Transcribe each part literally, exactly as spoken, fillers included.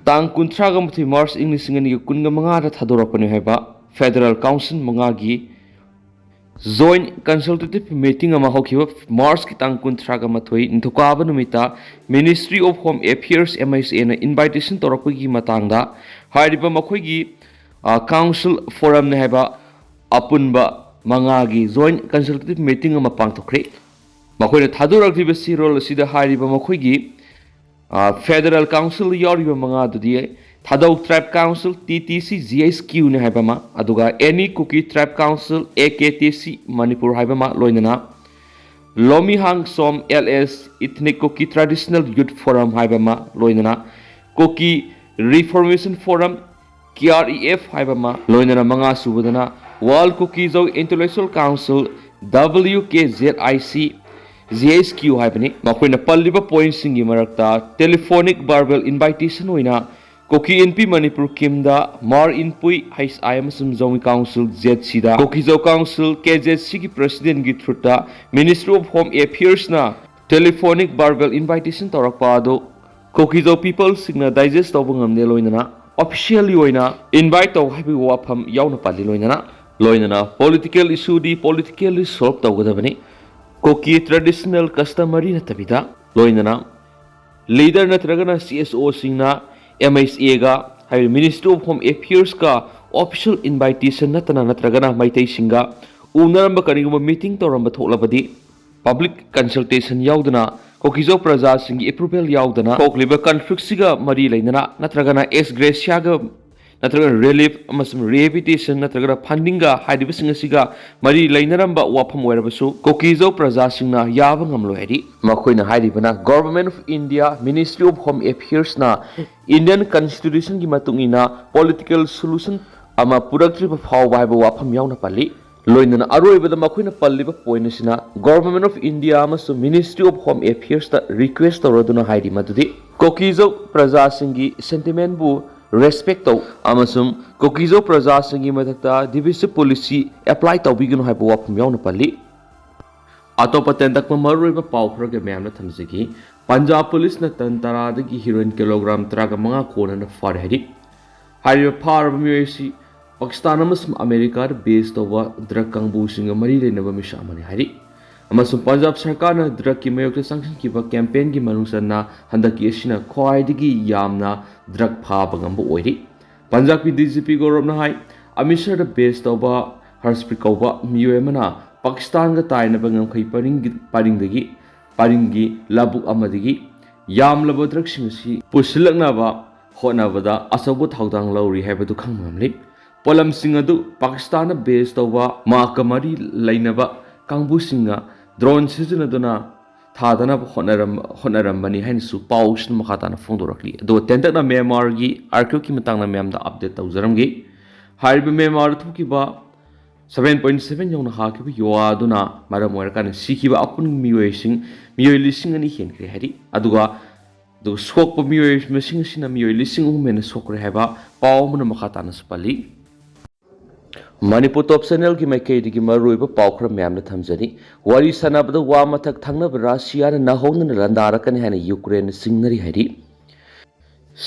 ꯇꯥꯡ ꯀꯨꯟꯊ꯭ꯔꯥꯒ ꯃꯥꯊꯣꯏ March ꯏꯪ ꯂꯤꯁꯤꯡ ꯑꯅꯤꯒ ꯀꯨꯟꯒ ꯃꯉꯥꯗ ꯊꯥꯗꯣꯔꯛꯄꯅꯤ ꯍꯥꯏꯕ Federal Council ꯃꯉꯥꯒꯤ Joint Consultative Meeting ꯑꯃ ꯍꯧꯈꯤꯕ March ꯀꯤ ꯇꯥꯡ ꯀꯨꯟꯊ꯭ꯔꯥꯒ ꯃꯥꯊꯣꯏ ꯅꯤꯡꯊꯧꯀꯥꯕ ꯅꯨꯃꯤꯠꯇ Ministry of Home Affairs, M H A ꯅ invitation ꯇꯧꯔꯛꯄꯒꯤ ꯃꯇꯥꯡꯗ ꯍꯥꯏꯔꯤꯕ ꯃꯈꯣꯏꯒꯤ, ꯑ, Council Forum ꯅꯤ ꯍꯥꯏꯕ ꯑꯄꯨꯟꯕ ꯃꯉꯥꯒꯤ Joint Consultative Meeting ꯑꯃ ꯄꯥꯡꯊꯣꯛꯈ꯭ꯔꯦ꯫ ꯃꯈꯣꯏꯅ ꯊꯥꯗꯣꯔꯛꯂꯤꯕ ꯆꯦꯔꯣꯜ ꯑꯁꯤꯗ ꯍꯥꯏꯔꯤꯕ ꯃꯈꯣꯏꯒꯤ, ꯑ, Federal Council ꯌꯥꯎꯔꯤꯕ ꯃꯉꯥꯗꯨꯗꯤ ꯊꯥꯗꯧ Tribe Council, T T C, G H Q ꯅꯤ ꯍꯥꯏꯕ ꯑꯃ, ꯑꯗꯨꯒ Any Kuki Tribe Council, A K T C Manipur ꯍꯥꯏꯕ ꯑꯃ, ꯂꯣꯏꯅꯅ Lomihang Som L S Ethnic Kuki Traditional Youth Forum ꯍꯥꯏꯕ ꯑꯃ, ꯂꯣꯏꯅꯅ Kuki Reformation Forum, K R E F ꯍꯥꯏꯕ ꯑꯃ, ꯂꯣꯏꯅꯅ ꯃꯉꯥ ꯁꯨꯕꯗꯅ World Kuki-Zo Intellectual Council, W K Z I C, G H Q ꯍꯥꯏꯕꯅꯤ꯫ ꯃꯈꯣꯏꯅ ꯄꯜꯂꯤꯕ pointꯁꯤꯡꯒꯤ ꯃꯔꯛꯇ telephonic verbal invitation ꯑꯣꯏꯅ Kuki Inpi Manipur ꯀꯤꯝꯗ, Hmar Inpui H I ꯑꯃꯁꯨꯡ Zomi Council, Z C ꯗ, Kuki-Zo Council, K Z C ꯒꯤ President ꯒꯤ through the Ministry of Home Affairs ꯅ telephonic verbal invitation ꯇꯧꯔꯛꯄ ꯑꯗꯨ Kuki-Zo people ꯁꯤꯡꯅ digest ꯇꯧꯕ ꯉꯝꯗꯦ, ꯂꯣꯏꯅꯅ officially ꯑꯣꯏꯅ invite ꯇꯧ ꯍꯥꯏꯕꯒꯤ ꯋꯥꯐꯝ ꯌꯥꯎꯅ ꯄꯜꯂꯤ, ꯂꯣꯏꯅꯅ, ꯂꯣꯏꯅꯅ political issue ꯗꯤ politically solve ꯇꯧꯒꯗꯕꯅꯤ, Kuki traditional customary ꯅꯠꯇꯕꯤꯗ, ꯂꯣꯏꯅꯅ leader ꯅꯠꯇ꯭ꯔꯒꯅ C S O ꯁꯤꯡꯅ M H A ꯒ, ꯍꯥꯏꯕꯗꯤ Ministry of Home Affairs ꯀ official invitation ꯅꯠꯇꯅ ꯅꯠꯇ꯭ꯔꯒꯅ ꯃꯩꯇꯩꯁꯤꯡꯒ ꯎꯅꯔꯝꯕ ꯀꯔꯤꯒꯨꯝꯕ meeting ꯇꯧꯔꯝꯕ ꯊꯣꯛꯂꯕꯗꯤ public consultation ꯌꯥꯎꯗꯅ, Kuki-Zo ꯄ꯭ꯔꯖꯥꯁꯤꯡꯒꯤ approval ꯌꯥꯎꯗꯅ ꯊꯣꯛꯂꯤꯕ conflict ꯁꯤꯒ ꯃꯔꯤ ꯂꯩꯅꯅ ꯅꯠꯇ꯭ꯔꯒꯅ ex gratia ꯒ ꯅꯠꯇ꯭ꯔꯒ relief ꯑꯃꯁꯨꯡ rehabilitation ꯅꯠꯇ꯭ꯔꯒꯅ funding ꯒ ꯍꯥꯏꯔꯤꯕꯁꯤꯡ ꯑꯁꯤꯒ ꯃꯔꯤ ꯂꯩꯅꯔꯝꯕ ꯋꯥꯐꯝ ꯑꯣꯏꯔꯕꯁꯨ Kuki-Zo ꯄ꯭ꯔꯖꯥꯁꯤꯡꯅ ꯌꯥꯕ ꯉꯝꯂꯣꯏ ꯍꯥꯏꯔꯤ꯫ ꯃꯈꯣꯏꯅ ꯍꯥꯏꯔꯤꯕꯅ Government of India, Ministry of Home Affairs ꯅ Indian Constitution ꯒꯤ ꯃꯇꯨꯡ ꯏꯟꯅ political solution ꯑꯃ ꯄꯨꯔꯛꯇ꯭ꯔꯤꯕ ꯐꯥꯎꯕ ꯍꯥꯏꯕ ꯋꯥꯐꯝ ꯌꯥꯎꯅ ꯄꯜꯂꯤ꯫ ꯂꯣꯏꯅꯅ ꯑꯔꯣꯏꯕꯗ ꯃꯈꯣꯏꯅ ꯄꯜꯂꯤꯕ point ꯑꯁꯤꯅ Government of India ꯑꯃꯁꯨꯡ Ministry of Home Affairs ꯇ request ꯇꯧꯔꯗꯨꯅ ꯍꯥꯏꯔꯤ ꯃꯗꯨꯗꯤ Kuki-Zo ꯄ꯭ꯔꯖꯥꯁꯤꯡꯒꯤ sentiment ꯕꯨ respect ꯇꯧ ꯑꯃꯁꯨꯡ Kuki-Zo ꯄ꯭ꯔꯖꯥꯁꯤꯡꯒꯤ ꯃꯊꯛꯇ divisive policy apply ꯇꯧꯕꯤꯒꯅꯨ ꯍꯥꯏꯕ ꯋꯥꯐꯝ ꯌꯥꯎꯅ ꯄꯜꯂꯤ꯫ ꯑꯇꯣꯞꯄ ꯇꯦꯟꯇꯛꯄ ꯃꯔꯨꯑꯣꯏꯕ ꯄꯥꯎ ꯈꯔꯒ ꯃꯌꯥꯝꯅ ꯊꯝꯖꯒꯦ꯫ ꯄꯟꯖꯥꯕ ꯄꯨꯂꯤꯁꯅ ꯇꯟ ꯇꯔꯥꯗꯒꯤ ꯍꯤꯔꯣꯏꯟ ꯀꯤꯂꯣꯒ꯭ꯔꯥꯝ ꯇꯔꯥꯒ ꯃꯉꯥ ꯀꯣꯟꯅꯅ ꯐꯥꯔꯦ ꯍꯥꯏꯔꯤ꯫ ꯍꯥꯏꯔꯤꯕ ꯐꯥꯔꯕ ꯃꯤꯑꯣꯏ ꯑꯁꯤ ꯄꯥꯀꯤꯁꯇꯥꯟ ꯑꯃꯁꯨꯡ ꯑꯃꯦꯔꯤꯀꯥꯗ ꯕꯦꯁ ꯇꯧꯕ ꯗ꯭ꯔꯒ ꯀꯥꯡꯕꯨꯁꯤꯡꯒ ꯃꯔꯤ ꯂꯩꯅꯕ ꯃꯤꯁꯛ ꯑꯃꯅꯤ ꯍꯥꯏꯔꯤ꯫ ꯑꯃꯁꯨꯡ ꯄꯟꯖꯥꯕ ꯁꯔꯀꯥꯔꯅ ꯗ꯭ꯔꯒꯀꯤ ꯃꯥꯌꯣꯛꯇ ꯆꯪꯁꯤꯟꯈꯤꯕ ꯀꯦꯝꯄꯦꯟꯒꯤ ꯃꯅꯨꯡ ꯆꯟꯅ ꯍꯟꯗꯛꯀꯤ ꯑꯁꯤꯅ ꯈ꯭ꯋꯥꯏꯗꯒꯤ ꯌꯥꯝꯅ ꯗ꯭ꯔꯒ ꯐꯥꯕ ꯉꯝꯕ ꯑꯣꯏꯔꯤ꯫ ꯄꯟꯖꯥꯕꯀꯤ ꯗꯤ ꯖꯤ ꯄꯤ ꯒꯧꯔꯕꯅ ꯍꯥꯏ, ꯑꯃ꯭ꯔꯤꯠꯁꯔꯗ ꯕꯦꯁ ꯇꯧꯕ ꯍꯔꯁꯄ꯭ꯔꯤꯠ ꯀꯧꯕ ꯃꯤꯑꯣꯏ ꯑꯃꯅ ꯄꯥꯀꯤꯁꯇꯥꯟꯒ ꯇꯥꯏꯅꯕ ꯉꯝꯈꯩ ꯄꯔꯤꯡꯒꯤ ꯄꯔꯤꯡꯗꯒꯤ ꯄꯔꯤꯡꯒꯤ ꯂꯧꯕꯨꯛ ꯑꯃꯗꯒꯤ ꯌꯥꯝꯂꯕ ꯗ꯭ꯔꯒꯁꯤꯡ ꯑꯁꯤ ꯄꯨꯁꯤꯜꯂꯛꯅꯕ ꯍꯣꯠꯅꯕꯗ ꯑꯆꯧꯕ ꯊꯧꯗꯥꯡ ꯂꯧꯔꯤ ꯍꯥꯏꯕꯗꯨ ꯈꯪꯕ ꯉꯝꯂꯤ꯫ ꯄꯣꯠꯂꯝꯁꯤꯡ ꯑꯗꯨ ꯄꯥꯀꯤꯁꯇꯥꯟꯅ ꯕꯦꯁ ꯇꯧꯕ ꯃꯍꯥꯛꯀ ꯃꯔꯤ ꯂꯩꯅꯕ ꯀꯥꯡꯕꯨꯁꯤꯡꯅ ꯗ꯭ꯔꯣꯟ ꯁꯤꯖꯤꯟꯅꯗꯨꯅ ꯊꯥꯗꯅꯕ ꯍꯣꯠꯅꯔꯝ-, ꯍꯣꯠꯅꯔꯝꯕꯅꯤ ꯍꯥꯏꯅꯁꯨ ꯄꯥꯎꯁꯤꯅ ꯃꯈꯥ ꯇꯥꯅ ꯐꯣꯡꯗꯣꯔꯛꯂꯤ꯫ ꯑꯗꯨꯒ ꯇꯦꯟꯇꯛꯅ ꯃ꯭ꯌꯥꯟꯃꯥꯔꯒꯤ ꯑꯥꯔꯀ꯭ꯌꯨꯠꯀꯤ ꯃꯇꯥꯡꯗ ꯃꯌꯥꯝꯗ ꯑꯞꯗꯦꯠ ꯇꯧꯖꯔꯝꯒꯦ꯫ ꯍꯥꯏꯔꯤꯕ ꯃ꯭ꯌꯥꯟꯃꯥꯔꯗ ꯊꯣꯛꯈꯤꯕ seven point seven ꯌꯧꯅ ꯍꯥꯈꯤꯕ ꯌꯨꯋꯥ ꯑꯗꯨꯅ ꯃꯔꯝ ꯑꯣꯏꯔꯀꯥꯟꯗ ꯁꯤꯈꯤꯕ ꯑꯄꯨꯟꯕ ꯃꯤꯑꯣꯏꯁꯤꯡ, ꯃꯤꯑꯣꯏ ꯂꯤꯁꯤꯡ ꯑꯅꯤ ꯍꯦꯟꯈ꯭ꯔꯦ ꯍꯥꯏꯔꯤ꯫ ꯑꯗꯨꯒ, ꯑꯗꯨꯒ ꯁꯣꯛꯄ ꯃꯤꯑꯣꯏ ꯃꯁꯤꯡ ꯑꯁꯤꯅ ꯃꯤꯑꯣꯏ ꯂꯤꯁꯤꯡ ꯑꯍꯨꯝ ꯍꯦꯟꯅ ꯁꯣꯛꯈ꯭ꯔꯦ ꯍꯥꯏꯕ ꯄꯥꯎ ꯑꯃꯅ ꯃꯈꯥ ꯇꯥꯅꯁꯨ ꯄꯜꯂꯤ꯫ ꯃꯅꯤꯄꯨꯔ ꯇꯣꯞ ꯆꯦꯅꯦꯜꯒꯤ ꯃꯥꯏꯀꯩꯗꯒꯤ ꯃꯔꯨꯑꯣꯏꯕ ꯄꯥꯎ ꯈꯔ ꯃꯌꯥꯝꯅ ꯊꯝꯖꯔꯤ꯫ ꯋꯥꯔꯤ ꯁꯥꯟꯅꯕꯗ ꯋꯥ ꯃꯊꯛ ꯊꯪꯅꯕ ꯔꯁꯤꯌꯥꯅ ꯅꯧꯍꯧꯅꯅ ꯂꯥꯟꯗꯥꯔꯛꯀꯅꯤ ꯍꯥꯏꯅ ꯌꯨꯀ꯭ꯔꯦꯟꯅ ꯆꯤꯡꯅꯔꯤ ꯍꯥꯏꯔꯤ꯫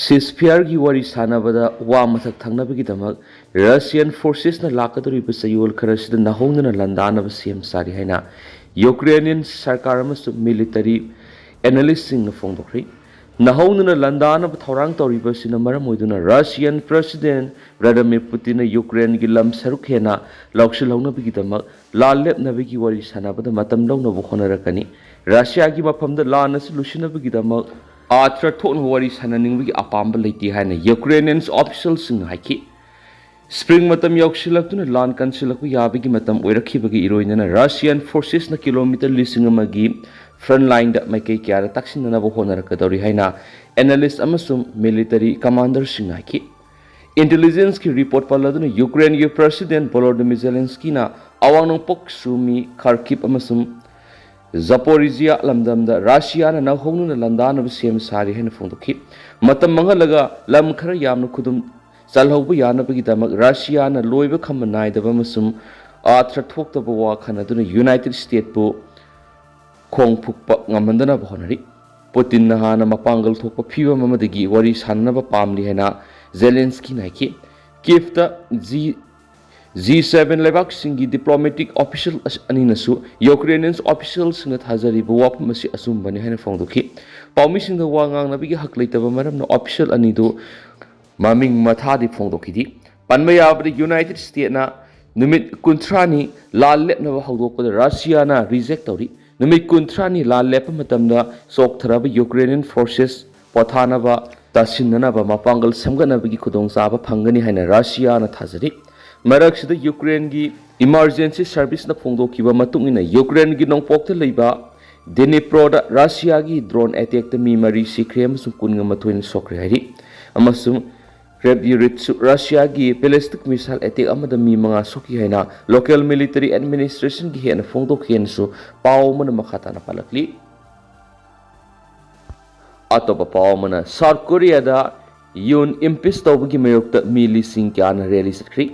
ꯁꯤꯁꯐꯤꯌꯔꯒꯤ ꯋꯥꯔꯤ ꯁꯥꯟꯅꯕꯗ ꯋꯥ ꯃꯊꯛ ꯊꯪꯅꯕꯒꯤꯗꯃꯛ ꯔꯁꯤꯌꯟ ꯐꯣꯔꯁꯦꯁꯅ ꯂꯥꯛꯀꯗꯧꯔꯤꯕ ꯆꯌꯣꯜ ꯈꯔꯁꯤꯗ ꯅꯧꯍꯧꯅꯅ ꯂꯥꯟꯗꯥꯅꯕ ꯁꯦꯝ ꯁꯥꯔꯤ ꯍꯥꯏꯅ ꯌꯨꯀ꯭ꯔꯦꯅꯤꯌꯟ ꯁꯔꯀꯥꯔ ꯑꯃꯁꯨꯡ ꯃꯤꯂꯤꯇꯔꯤ ꯑꯦꯅꯥꯂꯤꯁꯁꯤꯡꯅ ꯐꯣꯡꯗꯣꯛꯈ꯭ꯔꯤ꯫ ꯅꯧꯍꯧꯅꯅ ꯂꯥꯟꯗꯥꯅꯕ ꯊꯧꯔꯥꯡ ꯇꯧꯔꯤꯕ ꯑꯁꯤꯅ ꯃꯔꯝ ꯑꯣꯏꯗꯨꯅ ꯔꯁꯤꯌꯟ ꯄ꯭ꯔꯁꯤꯗꯦꯟ ꯚ꯭ꯂꯥꯗꯤꯃꯤꯔ ꯄꯨꯇꯤꯟꯅ ꯌꯨꯀ꯭ꯔꯦꯟꯒꯤ ꯂꯝ ꯁꯔꯨꯛ ꯍꯦꯟꯅ ꯂꯧꯁꯤꯜꯍꯧꯅꯕꯒꯤꯗꯃꯛ ꯂꯥꯟ ꯂꯦꯞꯅꯕꯒꯤ ꯋꯥꯔꯤ ꯁꯥꯟꯅꯕꯗ ꯃꯇꯝ ꯂꯧꯅꯕ ꯍꯣꯠꯅꯔꯛꯀꯅꯤ꯫ ꯔꯁꯤꯌꯥꯒꯤ ꯃꯐꯝꯗ ꯂꯥꯟ ꯑꯁꯤ ꯂꯣꯏꯁꯤꯟꯅꯕꯒꯤꯗꯃꯛ ꯑꯥꯔꯊ ꯊꯣꯛꯅ ꯋꯥꯔꯤ ꯁꯥꯟꯅꯅꯤꯡꯕꯒꯤ ꯑꯄꯥꯝꯕ ꯂꯩꯇꯦ ꯍꯥꯏꯅ ꯌꯨꯀ꯭ꯔꯦꯅꯤꯌꯟ ꯑꯣꯐꯤꯁꯤꯌꯦꯜꯁꯤꯡꯅ ꯍꯥꯏꯈꯤ꯫ ꯁ꯭ꯄ꯭ꯔꯤꯡ ꯃꯇꯝ ꯌꯧꯁꯤꯜꯂꯛꯇꯨꯅ ꯂꯥꯟ ꯀꯟꯁꯤꯜꯂꯛꯄ ꯌꯥꯕꯒꯤ ꯃꯇꯝ ꯑꯣꯏꯔꯛꯈꯤꯕꯒꯤ ꯏꯔꯣꯏꯅꯅ ꯔꯁꯤꯌꯟ ꯐꯣꯔꯁꯦꯁꯅ ꯀꯤꯂꯣꯃꯤꯇꯔ ꯂꯤꯁꯤꯡ ꯑꯃꯒꯤ ꯐ꯭ꯔꯟ ꯂꯥꯏꯟꯗ ꯃꯥꯏꯀꯩ ꯀꯌꯥꯗ ꯇꯥꯛꯁꯤꯟꯅꯅꯕ ꯍꯣꯠꯅꯔꯛꯀꯗꯧꯔꯤ ꯍꯥꯏꯅ ꯑꯦꯅꯥꯂꯤꯁ ꯑꯃꯁꯨꯡ ꯃꯤꯂꯤꯇꯔꯤ ꯀꯃꯥꯟꯗꯔꯁꯤꯡꯅ ꯍꯥꯏꯈꯤ꯫ ꯏꯟꯇꯦꯂꯤꯖꯦꯟꯁꯀꯤ ꯔꯤꯄꯣꯔꯠ ꯄꯜꯂꯗꯨꯅ ꯌꯨꯀ꯭ꯔꯦꯟꯒꯤ ꯄ꯭ꯔꯁꯤꯗꯦꯟ ꯚꯣꯂꯣꯗꯤꯃꯤꯔ ꯖꯦꯂꯦꯟꯁꯀꯤꯅ ꯑꯋꯥꯡ ꯅꯣꯡꯄꯣꯛ ꯁꯨꯃꯤ, ꯈꯥꯔꯀꯤꯞ ꯑꯃꯁꯨꯡ ꯖꯄꯣꯔꯤꯖꯤꯌꯥ ꯂꯝꯗꯝꯗ ꯔꯁꯤꯌꯥꯅ ꯅꯧꯍꯧꯅꯅ ꯂꯥꯟꯗꯥꯅꯕ ꯁꯦꯝ ꯁꯥꯔꯤ ꯍꯥꯏꯅ ꯐꯣꯡꯗꯣꯛꯈꯤ꯫ ꯃꯇꯝ ꯃꯥꯡꯍꯜꯂꯒ ꯂꯝ ꯈꯔ ꯌꯥꯝꯅ ꯈꯨꯗꯨꯝ ꯆꯜꯍꯧꯕ ꯌꯥꯅꯕꯒꯤꯗꯃꯛ ꯔꯁꯤꯌꯥꯅ ꯂꯣꯏꯕ ꯈꯝꯕ ꯅꯥꯏꯗꯕ ꯑꯃꯁꯨꯡ ꯑꯥꯔꯊ ꯊꯣꯛꯇꯕ ꯋꯥ ꯈꯟꯅꯗꯨꯅ ꯌꯨꯅꯥꯏꯇꯦꯗ ꯁ꯭ꯇꯦꯠꯄꯨ ꯈꯣꯡ ꯐꯨꯛꯄ ꯉꯝꯍꯟꯗꯅꯕ ꯍꯣꯠꯅꯔꯤ꯫ ꯄꯨꯇꯤꯟꯅ ꯍꯥꯟꯅ ꯃꯄꯥꯡꯒꯜ ꯊꯣꯛꯄ ꯐꯤꯕꯝ ꯑꯃꯗꯒꯤ ꯋꯥꯔꯤ ꯁꯥꯟꯅꯅꯕ ꯄꯥꯝꯂꯤ ꯍꯥꯏꯅ ꯖꯦꯂꯦꯟꯁꯀꯤꯅ ꯍꯥꯏꯈꯤ꯫ ꯀꯤꯐꯇ ꯖꯤ ꯖꯤ ꯁꯦꯚꯦꯟ ꯂꯩꯕꯥꯛꯁꯤꯡꯒꯤ ꯗꯤꯄ꯭ꯂꯣꯃꯦꯇꯤꯛ ꯑꯣꯐꯤꯁꯤꯌꯦꯜ ꯑꯅꯤꯅꯁꯨ ꯌꯨꯀ꯭ꯔꯦꯅꯤꯌꯟ ꯑꯣꯐꯤꯁꯤꯌꯦꯜꯁꯤꯡꯅ ꯊꯥꯖꯔꯤꯕ ꯋꯥꯐꯝ ꯑꯁꯤ ꯑꯆꯨꯝꯕꯅꯤ ꯍꯥꯏꯅ ꯐꯣꯡꯗꯣꯛꯈꯤ꯫ ꯄꯥꯎꯃꯤꯁꯤꯡꯗ ꯋꯥ ꯉꯥꯡꯅꯕꯒꯤ ꯍꯛ ꯂꯩꯇꯕ ꯃꯔꯝꯅ ꯑꯣꯐꯤꯁꯤꯌꯦꯜ ꯑꯅꯤꯗꯨ ꯃꯃꯤꯡ ꯃꯊꯥꯗꯤ ꯐꯣꯡꯗꯣꯛꯈꯤꯗꯦ꯫ ꯄꯟꯕ ꯌꯥꯕꯗ ꯌꯨꯅꯥꯏꯇꯦꯗ ꯁ꯭ꯇꯦꯠꯅ ꯅꯨꯃꯤꯠ ꯀꯨꯟꯊ꯭ꯔꯥꯅꯤ ꯂꯥꯟ ꯂꯦꯞꯅꯕ ꯍꯧꯗꯣꯛꯄꯗ ꯔꯁꯤꯌꯥꯅ ꯔꯤꯖꯦꯛ ꯇꯧꯔꯤ꯫ ꯅꯨꯃꯤꯠ ꯀꯨꯟꯊ꯭ꯔꯥꯅꯤ ꯂꯥꯟ ꯂꯦꯞꯄ ꯃꯇꯝꯗ ꯆꯣꯛꯊꯔꯕ ꯌꯨꯀ꯭ꯔꯦꯅꯤꯌꯟ ꯐꯣꯔꯁꯦꯁ ꯄꯣꯊꯥꯅꯕ, ꯇꯥꯁꯤꯟꯅꯅꯕ ꯃꯄꯥꯡꯒꯜ ꯁꯦꯝꯒꯠꯅꯕꯒꯤ ꯈꯨꯗꯣꯡꯆꯥꯕ ꯐꯪꯒꯅꯤ ꯍꯥꯏꯅ ꯔꯁꯤꯌꯥꯅ ꯊꯥꯖꯔꯤ꯫ ꯃꯔꯛꯁꯤꯗ ꯌꯨꯀ꯭ꯔꯦꯟꯒꯤ ꯏꯃꯥꯔꯖꯦꯟꯁꯤ ꯁꯔꯚꯤꯁꯅ ꯐꯣꯡꯗꯣꯛꯈꯤꯕ ꯃꯇꯨꯡ ꯏꯟꯅ ꯌꯨꯀ꯭ꯔꯦꯟꯒꯤ ꯅꯣꯡꯄꯣꯛꯇ ꯂꯩꯕ ꯗꯦꯅꯤꯄ꯭ꯔꯣꯗ ꯔꯁꯤꯌꯥꯒꯤ ꯗ꯭ꯔꯣꯟ ꯑꯦꯇꯦꯛꯇ ꯃꯤ ꯃꯔꯤ ꯁꯤꯈ꯭ꯔꯦ ꯑꯃꯁꯨꯡ ꯀꯨꯟꯒ ꯃꯥꯊꯣꯏꯅ ꯁꯣꯛꯈ꯭ꯔꯦ ꯍꯥꯏꯔꯤ꯫ ꯑꯃꯁꯨꯡ ꯔꯦꯞ ꯌꯨꯔꯤꯠꯁꯨ ꯔꯁꯤꯌꯥꯒꯤ ꯕꯦꯂꯤꯁꯇꯤꯛ ꯃꯤꯁꯥꯏꯜ ꯑꯦꯇꯦꯛ ꯑꯃꯗ ꯃꯤ ꯃꯉꯥ ꯁꯣꯛꯈꯤ ꯍꯥꯏꯅ ꯂꯣꯀꯦꯜ ꯃꯤꯂꯤꯇꯔꯤ ꯑꯦꯗꯃꯤꯅꯤꯁꯇ꯭ꯔꯦꯁꯟꯒꯤ ꯍꯦꯟꯅ ꯐꯣꯡꯗꯣꯛꯈꯤ ꯍꯥꯏꯅꯁꯨ ꯄꯥꯎ ꯑꯃꯅ ꯃꯈꯥ ꯇꯥꯅ ꯄꯥꯜꯂꯛꯂꯤ꯫ ꯑꯇꯣꯞꯄ ꯄꯥꯎ ꯑꯃꯅ, ꯁꯥꯎꯠ ꯀꯣꯔꯤꯌꯥꯗ ꯌꯨꯟ ꯏꯝꯄꯤꯆ ꯇꯧꯕꯒꯤ ꯃꯥꯌꯣꯛꯇ ꯃꯤ ꯂꯤꯁꯤꯡ ꯀꯌꯥꯅ ꯔꯦꯂꯤ ꯆꯠꯈ꯭ꯔꯤ꯫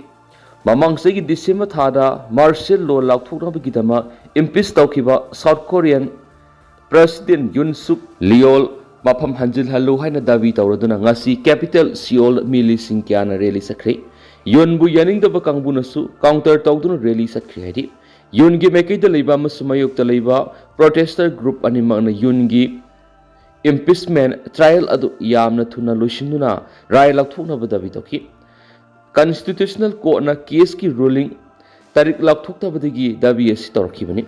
ꯃꯃꯥꯡ ꯆꯍꯤꯒꯤ ꯗꯤꯁꯦꯝꯕꯔ ꯊꯥꯗ ꯃꯥꯔꯁꯤꯌꯦꯜ ꯂꯣ ꯂꯥꯎꯊꯣꯛꯅꯕꯒꯤꯗꯃꯛ ꯏꯝꯄꯤꯆ ꯇꯧꯈꯤꯕ ꯁꯥꯎꯠ ꯀꯣꯔꯤꯌꯟ ꯄ꯭ꯔꯦꯁꯤꯗꯦꯟ ꯌꯨꯟ ꯁꯨꯛ ꯂꯤꯌꯣꯜ ꯃꯐꯝ ꯍꯟꯖꯤꯜꯍꯜꯂꯨ ꯍꯥꯏꯅ ꯗꯥꯕꯤ ꯇꯧꯔꯗꯨꯅ ꯉꯁꯤ ꯀꯦꯄꯤꯇꯦꯜ ꯁꯤꯑꯣꯜ ꯃꯤ ꯂꯤꯁꯤꯡ ꯀꯌꯥꯅ ꯔꯦꯂꯤ ꯆꯠꯈ꯭ꯔꯤ꯫ ꯌꯨꯟꯕꯨ ꯌꯥꯅꯤꯡꯗꯕ ꯀꯥꯡꯕꯨꯅꯁꯨ ꯀꯥꯎꯟꯇꯔ ꯇꯧꯗꯨꯅ ꯔꯦꯂꯤ ꯆꯠꯈ꯭ꯔꯤ ꯍꯥꯏꯔꯤ꯫ ꯌꯨꯟꯒꯤ ꯃꯥꯏꯀꯩꯗ ꯂꯩꯕ ꯑꯃꯁꯨꯡ ꯃꯥꯌꯣꯛꯇ ꯂꯩꯕ ꯄ꯭ꯔꯣꯇꯦꯁꯇꯔ ꯒ꯭ꯔꯨꯞ ꯑꯅꯤꯃꯛꯅ ꯌꯨꯟꯒꯤ ꯏꯝꯄꯤꯆꯃꯦꯟ ꯇ꯭ꯔꯥꯏꯌꯦꯜ ꯑꯗꯨ ꯌꯥꯝꯅ ꯊꯨꯅ ꯂꯣꯏꯁꯤꯟꯗꯨꯅ ꯔꯥꯏ ꯂꯧꯊꯣꯛꯅꯕ ꯗꯥꯕꯤ ꯇꯧꯈꯤ꯫ ꯀꯟꯁꯇꯤꯇ꯭ꯌꯨꯁꯅꯦꯜ ꯀꯣꯔꯠꯅ ꯀꯦꯁꯀꯤ ꯔꯨꯂꯤꯡ ꯇꯥꯔꯤꯛ ꯂꯥꯎꯊꯣꯛꯇꯕꯗꯒꯤ ꯗꯥꯕꯤ ꯑꯁꯤ ꯇꯧꯔꯛꯈꯤꯕꯅꯤ꯫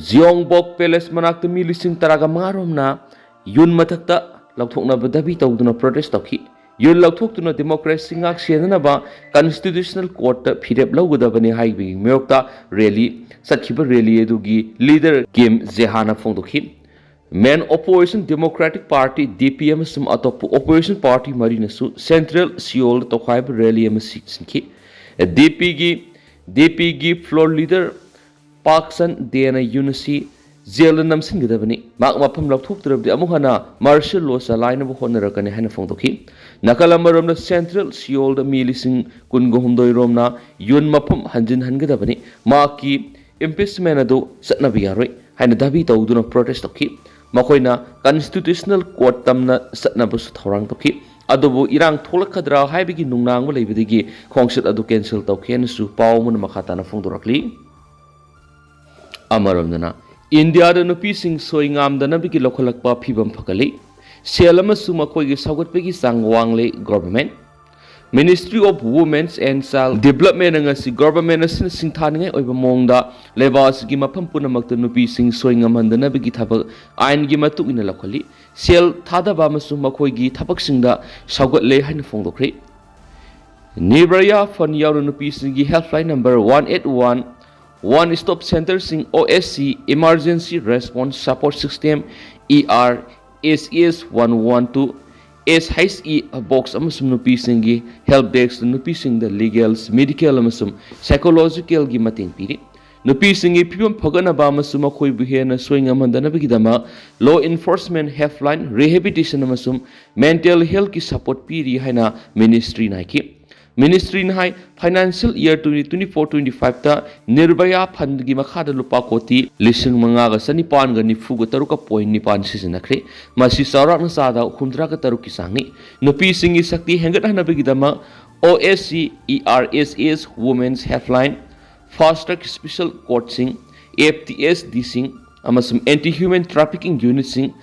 ꯖꯤꯌꯣꯡꯕꯣꯛ ꯄꯦꯂꯦꯁ ꯃꯅꯥꯛꯇ ꯃꯤ ꯂꯤꯁꯤꯡ ꯇꯔꯥꯒ ꯃꯉꯥ ꯔꯣꯝꯅ ꯌꯨꯟ ꯃꯊꯛꯇ ꯂꯧꯊꯣꯛꯅꯕ ꯗꯥꯕꯤ ꯇꯧꯗꯨꯅ ꯄ꯭ꯔꯣꯇꯦꯁ ꯇꯧꯈꯤ꯫ ꯌꯨꯟ ꯂꯧꯊꯣꯛꯇꯨꯅ ꯗꯦꯃꯣꯀ꯭ꯔꯦꯁꯤ ꯉꯥꯛ ꯁꯦꯟꯅꯅꯕ ꯀꯟꯁꯇꯤꯇ꯭ꯌꯨꯁꯅꯦꯜ ꯀꯣꯔꯠꯇ ꯐꯤꯔꯦꯞ ꯂꯧꯒꯗꯕꯅꯤ ꯍꯥꯏꯕꯒꯤ ꯃꯥꯌꯣꯛꯇ ꯔꯦꯂꯤ ꯆꯠꯈꯤꯕ꯫ ꯔꯦꯂꯤ ꯑꯗꯨꯒꯤ ꯂꯤꯗꯔ ꯀꯤꯝ ꯖꯦꯍꯥꯅ ꯐꯣꯡꯗꯣꯛꯈꯤ꯫ ꯃꯦꯟ ꯑꯣꯄꯣꯖꯤꯁꯟ ꯗꯦꯃꯣꯀ꯭ꯔꯦꯇꯤꯛ ꯄꯥꯔꯇꯤ, ꯗꯤ ꯄꯤ, ꯑꯃꯁꯨꯡ ꯑꯇꯣꯞꯄ ꯑꯣꯄꯣꯖꯤꯁꯟ ꯄꯥꯔꯇꯤ ꯃꯔꯤꯅꯁꯨ ꯁꯦꯟꯇ꯭ꯔꯦꯜ ꯁꯤꯑꯣꯜꯗ ꯇꯧꯈꯥꯏꯕ ꯔꯦꯂꯤ ꯑꯃ ꯁꯤ-, ꯁꯤꯟꯈꯤ꯫ ꯗꯤ ꯄꯤꯒꯤ, ꯗꯤ ꯄꯤꯒꯤ ꯐ꯭ꯂꯣꯔ ꯂꯤꯗꯔ ꯄꯥꯛ ꯁꯟ ꯗꯦꯅ ꯌꯨꯟ ꯑꯁꯤ ꯖꯦꯜꯗ ꯅꯝꯁꯤꯟꯒꯗꯕꯅꯤ꯫ ꯃꯍꯥꯛ ꯃꯐꯝ ꯂꯧꯊꯣꯛꯇ꯭ꯔꯕꯗꯤ ꯑꯃꯨꯛ ꯍꯟꯅ ꯃꯥꯔꯁꯤꯌꯦꯜ ꯂꯣ ꯆꯂꯥꯏꯅꯕ ꯍꯣꯠꯅꯔꯛꯀꯅꯤ ꯍꯥꯏꯅ ꯐꯣꯡꯗꯣꯛꯈꯤ꯫ ꯅꯥꯀꯜ ꯑꯃꯔꯣꯝꯗ ꯁꯦꯟꯇ꯭ꯔꯦꯜ ꯁꯤꯑꯣꯜꯗ ꯃꯤ ꯂꯤꯁꯤꯡ ꯀꯨꯟꯒ ꯍꯨꯝꯗꯣꯏ ꯔꯣꯝꯅ ꯌꯨꯟ ꯃꯐꯝ ꯍꯟꯖꯤꯟꯍꯟꯒꯗꯕꯅꯤ꯫ ꯃꯍꯥꯛꯀꯤ ꯏꯝꯄꯤꯆꯃꯦꯟ ꯑꯗꯨ ꯆꯠꯅꯕ ꯌꯥꯔꯣꯏ ꯍꯥꯏꯅ ꯗꯥꯕꯤ ꯇꯧꯗꯨꯅ ꯄ꯭ꯔꯣꯇꯦꯁ ꯇꯧꯈꯤ꯫ ꯃꯈꯣꯏꯅ ꯀꯟꯁꯇꯤꯇ꯭ꯌꯨꯁꯅꯦꯜ ꯀꯣꯔꯠ ꯇꯝꯅ ꯆꯠꯅꯕꯁꯨ ꯊꯧꯔꯥꯡ ꯇꯧꯈꯤ꯫ ꯑꯗꯨꯕꯨ ꯏꯔꯥꯡ ꯊꯣꯛꯂꯛꯀꯗ꯭ꯔꯥ ꯍꯥꯏꯕꯒꯤ ꯅꯨꯡꯅꯥꯡꯕ ꯂꯩꯕꯗꯒꯤ ꯈꯣꯡꯆꯠ ꯑꯗꯨ ꯀꯦꯟꯁꯦꯜ ꯇꯧꯈꯤ ꯍꯥꯏꯅꯁꯨ ꯄꯥꯎ ꯑꯃꯅ ꯃꯈꯥ ꯇꯥꯅ ꯐꯣꯡꯗꯣꯔꯛꯂꯤ꯫ ꯑꯃꯔꯣꯝꯗꯅ, ꯏꯟꯗꯤꯌꯥꯗ ꯅꯨꯄꯤꯁꯤꯡ ꯁꯣꯏ ꯉꯥꯝꯗꯅꯕꯒꯤ ꯂꯧꯈꯠꯂꯛꯄ ꯐꯤꯕꯝ ꯐꯒꯠꯂꯤ꯫ ꯁꯦꯜ ꯑꯃꯁꯨꯡ ꯃꯈꯣꯏꯒꯤ ꯁꯧꯒꯠꯄꯒꯤ ꯆꯥꯡ ꯋꯥꯡꯂꯦ꯫ Government, Ministry of Women's and Child Development ꯅ ꯉꯁꯤ ꯒꯣꯚꯔꯟꯃꯦꯟꯠ ꯑꯁꯤꯅ ꯁꯤꯡꯊꯥꯅꯤꯡꯉꯥꯏ ꯑꯣꯏꯕ ꯃꯑꯣꯡꯗ ꯂꯩꯕꯥꯛ ꯑꯁꯤꯒꯤ ꯃꯐꯝ ꯄꯨꯝꯅꯃꯛꯇ ꯅꯨꯄꯤꯁꯤꯡ ꯁꯣꯏ ꯉꯝꯍꯟꯗꯅꯕꯒꯤ ꯊꯕꯛ ꯑꯥꯏꯟꯒꯤ ꯃꯇꯨꯡ ꯏꯟꯅ ꯂꯧꯈꯠꯂꯤ꯫ ꯁꯦꯜ ꯊꯥꯗꯕ ꯑꯃꯁꯨꯡ ꯃꯈꯣꯏꯒꯤ ꯊꯕꯛꯁꯤꯡꯗ ꯁꯧꯒꯠꯂꯦ ꯍꯥꯏꯅ ꯐꯣꯡꯗꯣꯛꯈ꯭ꯔꯤ꯫ ꯅꯤꯔꯚꯌꯥ ꯐꯟꯗ ꯌꯥꯎꯅ ꯅꯨꯄꯤꯁꯤꯡꯒꯤ helpline number one eight one, One Stop Centre ꯁꯤꯡ, O S C, Emergency Response Support System, E R, S E S one one two, S H E box ꯑꯃꯁꯨꯡ ꯅꯨꯄꯤꯁꯤꯡꯒꯤ help desk ꯅ ꯅꯨꯄꯤꯁꯤꯡꯗ legal, medical ꯑꯃꯁꯨꯡ psychological ꯒꯤ ꯃꯇꯦꯡ ꯄꯤꯔꯤ꯫ ꯅꯨꯄꯤꯁꯤꯡꯒꯤ ꯐꯤꯕꯝ ꯐꯒꯠꯅꯕ ꯑꯃꯁꯨꯡ ꯃꯈꯣꯏꯕꯨ ꯍꯦꯟꯅ ꯁꯣꯏ ꯉꯝꯍꯟꯗꯅꯕꯒꯤꯗꯃꯛ law enforcement, helpline, rehabilitation ꯑꯃꯁꯨꯡ mental health ꯀꯤ support ꯄꯤꯔꯤ ꯍꯥꯏꯅ ministry ꯅ ꯍꯥꯏꯈꯤ꯫ Ministry ꯅ ꯍꯥꯏ, financial year twenty twenty-four twenty-five ꯇ ꯅꯤꯔꯚꯌꯥ ꯐꯟꯗ ꯒꯤ ꯃꯈꯥꯗ ꯂꯨꯄꯥ ꯀꯣꯇꯤ ꯂꯤꯁꯤꯡ ꯃꯉꯥꯒ ꯆꯅꯤꯄꯥꯟꯒ ꯅꯤꯐꯨꯒ ꯇꯔꯨꯛꯀ point ꯅꯤꯄꯥꯟ ꯁꯤꯖꯤꯟꯅꯈ꯭ꯔꯦ꯫ ꯃꯁꯤ ꯆꯥꯎꯔꯥꯛꯅ ꯆꯥꯗ ꯍꯨꯝꯗ꯭ꯔꯥꯒ ꯇꯔꯨꯛꯀꯤ ꯆꯥꯡꯅꯤ꯫ ꯅꯨꯄꯤꯁꯤꯡꯒꯤ ꯁꯛꯇꯤ ꯍꯦꯟꯒꯠꯍꯟꯅꯕꯒꯤꯗꯃꯛ O S C, E R S S, Women's Helpline, Fast Track Special Court ꯁꯤꯡ, F T S D ꯁꯤꯡ ꯑꯃꯁꯨꯡ Anti Human Trafficking Unit ꯁꯤꯡ,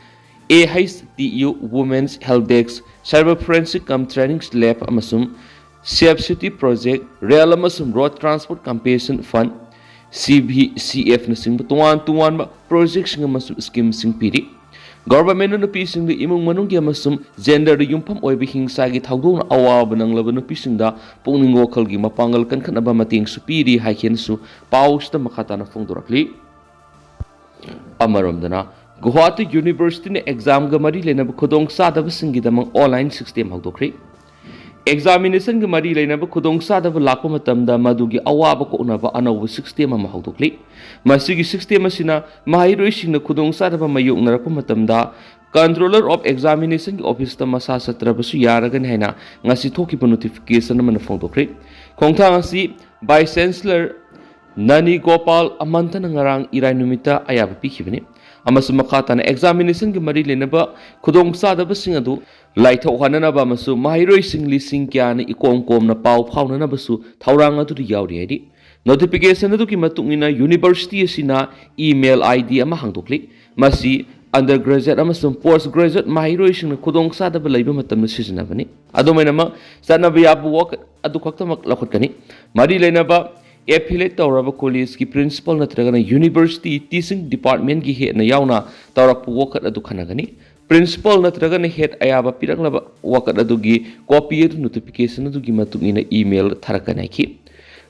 A H T U, Women's Help Desk, Cyber Forensic cum Training Lab ꯑꯃꯁꯨꯡ Safe City Project, Rail ꯑꯃꯁꯨꯡ Road Transport Compensation Fund, C B C F ꯅꯆꯤꯡꯕ ꯇꯣꯉꯥꯟ ꯇꯣꯉꯥꯟꯕ project ꯁꯤꯡ ꯑꯃꯁꯨꯡ scheme ꯁꯤꯡ ꯄꯤꯔꯤ꯫ ꯒꯣꯚꯔꯟꯃꯦꯟꯠ ꯅ ꯅꯨꯄꯤꯁꯤꯡꯗ ꯏꯃꯨꯡ ꯃꯅꯨꯡꯒꯤ ꯑꯃꯁꯨꯡ gender ꯗ ꯌꯨꯝꯐꯝ ꯑꯣꯏꯕ ꯍꯤꯡꯁꯥꯒꯤ ꯊꯧꯗꯣꯛꯅ ꯑꯋꯥꯕ ꯅꯪꯂꯕ ꯅꯨꯄꯤꯁꯤꯡꯗ ꯄꯨꯛꯅꯤꯡ ꯋꯥꯈꯜꯒꯤ ꯃꯄꯥꯡꯒꯜ ꯀꯟꯈꯠꯅꯕ ꯃꯇꯦꯡꯁꯨ ꯄꯤꯔꯤ ꯍꯥꯏꯈꯤꯅꯁꯨ ꯄꯥꯎꯁꯤꯗ ꯃꯈꯥ ꯇꯥꯅ ꯐꯣꯡꯗꯣꯔꯛꯂꯤ꯫ ꯑꯃꯔꯣꯝꯗꯅ, ꯒꯨꯋꯥꯍꯥꯇꯤ ꯌꯨꯅꯤꯚꯔꯁꯤꯇꯤꯅ exam ꯒ ꯃꯔꯤ ꯂꯩꯅꯕ ꯈꯨꯗꯣꯡꯆꯥꯗꯕꯁꯤꯡꯒꯤꯗꯃꯛ online system ꯍꯧꯗꯣꯛꯈ꯭ꯔꯤ꯫ Examination ꯒ ꯃꯔꯤ ꯂꯩꯅꯕ ꯈꯨꯗꯣꯡꯆꯥꯗꯕ ꯂꯥꯛꯄ ꯃꯇꯝꯗ ꯃꯗꯨꯒꯤ ꯑꯋꯥꯕ ꯀꯣꯛꯅꯕ ꯑꯅꯧꯕ system ꯑꯃ ꯍꯧꯗꯣꯛꯂꯤ꯫ ꯃꯁꯤꯒꯤ system ꯑꯁꯤꯅ ꯃꯍꯩꯔꯣꯏꯁꯤꯡꯅ ꯈꯨꯗꯣꯡꯆꯥꯗꯕ ꯃꯥꯌꯣꯛꯅꯔꯛꯄ ꯃꯇꯝꯗ Controller of Examination ꯒꯤ office ꯇ ꯃꯁꯥ ꯆꯠꯇ꯭ꯔꯕꯁꯨ ꯌꯥꯔꯒꯅꯤ ꯍꯥꯏꯅ ꯉꯁꯤ ꯊꯣꯛꯈꯤꯕ notification ꯑꯃꯅ ꯐꯣꯡꯗꯣꯛꯈ꯭ꯔꯤ꯫ ꯈꯣꯡꯊꯥꯡ ꯑꯁꯤ Vice Chancellor ꯅꯅꯤ ꯒꯣꯄꯥꯜ ꯑꯃꯟꯊꯅ ꯉꯔꯥꯡ ꯏꯔꯥꯏ ꯅꯨꯃꯤꯠꯇ ꯑꯌꯥꯕ ꯄꯤꯈꯤꯕꯅꯤ꯫ ꯑꯃꯁꯨꯡ ꯃꯈꯥ ꯇꯥꯅ examination ꯒꯤ ꯃꯔꯤ ꯂꯩꯅꯕ ꯈꯨꯗꯣꯡꯆꯥꯗꯕꯁꯤꯡ ꯑꯗꯨ ꯂꯥꯏꯊꯣꯛꯍꯟꯅꯅꯕ ꯑꯃꯁꯨꯡ ꯃꯍꯩꯔꯣꯏꯁꯤꯡ ꯂꯤꯁꯤꯡ ꯀꯌꯥꯅ ꯏꯀꯣꯝ ꯀꯣꯝꯅ ꯄꯥꯎ ꯐꯥꯎꯅꯅꯕꯁꯨ ꯊꯧꯔꯥꯡ ꯑꯗꯨꯗ ꯌꯥꯎꯔꯤ ꯍꯥꯏꯔꯤ꯫ Notification ꯑꯗꯨꯒꯤ ꯃꯇꯨꯡ ꯏꯟꯅ university ꯑꯁꯤꯅ email ID ꯑꯃ ꯍꯥꯡꯗꯣꯛꯂꯤ꯫ ꯃꯁꯤ undergraduate ꯑꯃꯁꯨꯡ postgraduate ꯃꯍꯩꯔꯣꯏꯁꯤꯡꯅ ꯈꯨꯗꯣꯡꯆꯥꯗꯕ ꯂꯩꯕ ꯃꯇꯝꯗ ꯁꯤꯖꯤꯟꯅꯕꯅꯤ꯫ ꯑꯗꯨꯝ ꯑꯣꯏꯅꯃꯛ, ꯆꯠꯅꯕ ꯌꯥꯕ ꯋꯥꯀꯠ ꯑꯗꯨ ꯈꯛꯇꯃꯛ ꯂꯧꯈꯠꯀꯅꯤ꯫ ꯃꯔꯤ ꯂꯩꯅꯕ affiliate ꯇꯧꯔꯕ college ꯀꯤ principal ꯅꯠꯇ꯭ꯔꯒꯅ university teaching department ꯀꯤ head ꯅ ꯌꯥꯎꯅ ꯇꯧꯔꯛꯄ ꯋꯥꯀꯠ ꯑꯗꯨ ꯈꯟꯅꯒꯅꯤ꯫ Principal ꯅꯠꯇ꯭ꯔꯒꯅ head ꯑꯌꯥꯕ ꯄꯤꯔꯛꯂꯕ ꯋꯥꯀꯠ ꯑꯗꯨꯒꯤ copy ꯑꯗꯨ notification ꯑꯗꯨꯒꯤ ꯃꯇꯨꯡ ꯏꯟꯅ email ꯊꯥꯔꯛꯀꯅꯤ ꯍꯥꯏꯈꯤ꯫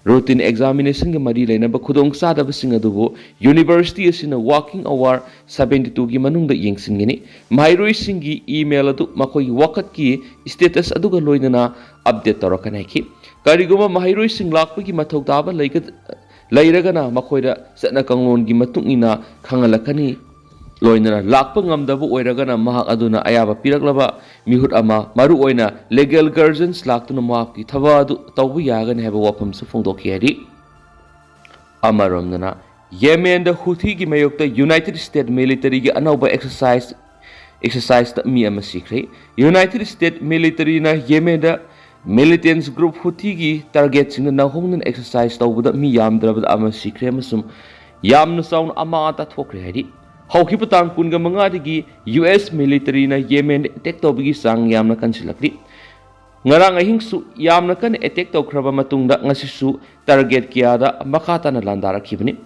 Routine examination ꯒ ꯃꯔꯤ ꯂꯩꯅꯕ ꯈꯨꯗꯣꯡꯆꯥꯗꯕꯁꯤꯡ ꯑꯗꯨꯕꯨ university ꯑꯁꯤꯅ working hour seventy two ꯒꯤ ꯃꯅꯨꯡꯗ ꯌꯦꯡꯁꯤꯟꯒꯅꯤ꯫ ꯃꯍꯩꯔꯣꯏꯁꯤꯡꯒꯤ email ꯑꯗꯨ ꯃꯈꯣꯏꯒꯤ ꯋꯥꯀꯠꯀꯤ status ꯑꯗꯨꯒ ꯂꯣꯏꯅꯅ update ꯇꯧꯔꯛꯀꯅꯤ ꯍꯥꯏꯈꯤ꯫ ꯀꯔꯤꯒꯨꯝꯕ ꯃꯍꯩꯔꯣꯏꯁꯤꯡ ꯂꯥꯛꯄꯒꯤ ꯃꯊꯧ ꯇꯥꯕ ꯂꯩꯒ-, ꯂꯩꯔꯒꯅ ꯃꯈꯣꯏꯗ ꯆꯠꯅ ꯀꯥꯡꯂꯣꯟꯒꯤ ꯃꯇꯨꯡ ꯏꯟꯅ ꯈꯪꯍꯜꯂꯛꯀꯅꯤ꯫ ꯂꯣꯏꯅꯅ ꯂꯥꯛꯄ ꯉꯝꯗꯕ ꯑꯣꯏꯔꯒꯅ ꯃꯍꯥꯛ ꯑꯗꯨꯅ ꯑꯌꯥꯕ ꯄꯤꯔꯛꯂꯕ ꯃꯤꯍꯨꯠ ꯑꯃ, ꯃꯔꯨꯑꯣꯏꯅ legal guardians ꯂꯥꯛꯇꯨꯅ ꯃꯍꯥꯛꯀꯤ ꯊꯕꯛ ꯑꯗꯨ ꯇꯧꯕ ꯌꯥꯒꯅꯤ ꯍꯥꯏꯕ ꯋꯥꯐꯝꯁꯨ ꯐꯣꯡꯗꯣꯛꯈꯤ ꯍꯥꯏꯔꯤ꯫ ꯑꯃꯔꯣꯝꯗꯅ, ꯌꯦꯃꯦꯟꯗ ꯍꯨꯊꯤꯒꯤ ꯃꯥꯌꯣꯛꯇ United States military ꯒꯤ ꯑꯅꯧꯕ exercise exercise ꯇ ꯃꯤ ꯑꯃ ꯁꯤꯈ꯭ꯔꯦ꯫ United States military ꯅ ꯌꯦꯃꯦꯟꯗ militants group ꯍꯨꯊꯤꯒꯤ target ꯁꯤꯡꯗ ꯅꯧꯍꯧꯅꯅ exercise ꯇꯧꯕꯗ ꯃꯤ ꯌꯥꯝꯗ꯭ꯔꯕꯗ ꯑꯃ ꯁꯤꯈ꯭ꯔꯦ ꯑꯃꯁꯨꯡ ꯌꯥꯝꯅ ꯆꯥꯎꯅ ꯑꯃꯥꯡ ꯑꯇꯥ ꯊꯣꯛꯈ꯭ꯔꯦ ꯍꯥꯏꯔꯤ꯫ ꯍꯧꯈꯤꯕ ꯇꯥꯡ ꯀꯨꯟꯃꯉꯥꯗꯒꯤ US military ꯅ ꯌꯦꯃꯦꯟꯗ attack ꯇꯧꯕꯒꯤ ꯆꯥꯡ ꯌꯥꯝꯅ ꯀꯟꯁꯤꯜꯂꯛꯂꯤ꯫ ꯉꯔꯥꯡ ꯑꯍꯤꯡꯁꯨ ꯌꯥꯝꯅ ꯀꯟꯅ attack ꯇꯧꯈ꯭ꯔꯕ ꯃꯇꯨꯡꯗ ꯉꯁꯤꯁꯨ target ꯀꯌꯥꯗ ꯃꯈꯥ ꯇꯥꯅ ꯂꯥꯟꯗꯥꯔꯛꯈꯤꯕꯅꯤ꯫